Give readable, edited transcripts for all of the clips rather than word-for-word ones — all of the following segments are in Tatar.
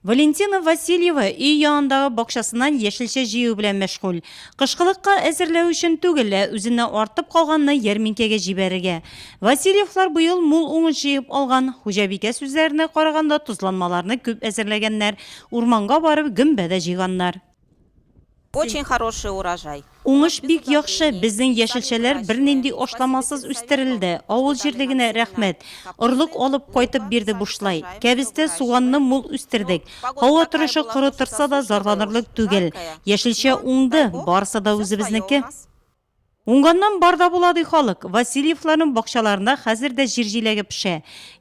Валентина Васильева өй янындагы бакчасыннан яшелчә җыю белән мәшгуль. Кышкылыкка әзерләү өчен түгел, ә үзеннән артып калганны ярминкәгә җибәрергә. Васильевлар быел мул уңыш җыеп алган. Хуҗабикә сүзләренә караганда, тозланмаларны күп әзерләгәннәр, урманга барып гөмбә дә җыйганнар. Очень хороший урожай. Уңыш бик яхшы, безнең яшелчәләр бернинди ашламасыз үстерелде, авыл җирлегенә рәхмәт, орлык алып кайтып бирде бушлай. Кәбестә, суганны мул үстердек. Һава торышы коры торса да, зарланырлык түгел. Яшелчә уңды, барысы да үзебезнеке. Уңганнан бар да була, ди халык. Васильевларның бакчаларында хәзер дә җир җиләге пешә.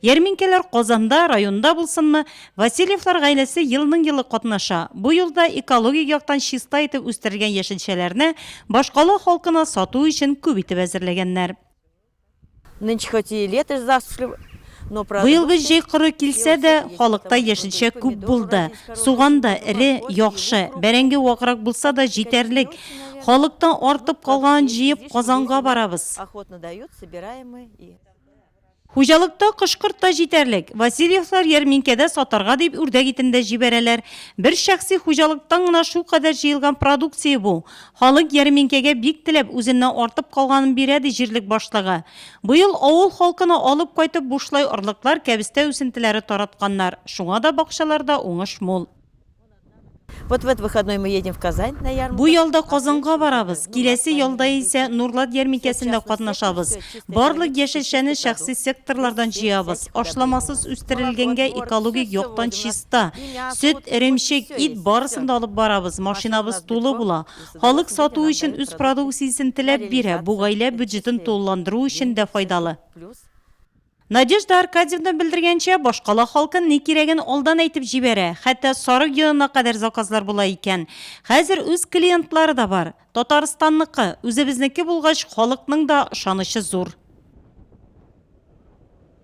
Ярминкәләр Казанда, районда булсынмы, Васильевлар гаиләсе елның-елы катнаша. Бу юлда экологик яктан чиста итеп үстерелгән яшелчәләрне башкала халкына сату өчен күп итеп әзерләгәннәр. Нынче хоть и лето засушливое, но Быелгы җәй коры килсә дә, халыкта яшелчә күп булды. Суган да эре, яхшы, бәрәңге ваграк булса да, җитәрлек. Халыктан артып калганын җыеп, Казанга барабыз. Хуҗалыкта кош-корт та җитәрлек. Васильевлар ярминкәдә сатарга дип үрдәк итен дә җибәрәләр. Бер шәхси хуҗалыктан гына шулкадәр җыелган продукция бу. Халык ярминкәгә бик теләп үзеннән артып калганын бирә, ди җирлек башлыгы. Быел авыл халкына алып кайтып бушлай орлыклар, кәбестә үсентеләре таратканнар. Шуңа да бакчаларда уңыш мул. Вот в этот выходной мы едем в Казань на ярмарку. Бу ялда Казанга барабыз, киләсе ялда исә Нурлат ярминкәсендә катнашабыз. Барлык яшелчәне шәхси секторлардан җыябыз. Ашламасыз үстерелгәнгә экологик яктан чиста. Сөт, эремчек, ит барысын да алып барабыз, машинабыз тулы була. Халык сату өчен үз продукциясен теләп бирә, бу гаилә бюджетын тулыландыру өчен дә файдалы. Надежда Аркадьевна белдергәнчә, башкала халкы ни кирәген алдан әйтеп җибәрә, хәтта сарык йонына кадәр заказлар була икән. Хәзер үз клиентлары да бар. Татарстанныкы, үзебезнеке булгач, халыкның да ышанычы зур.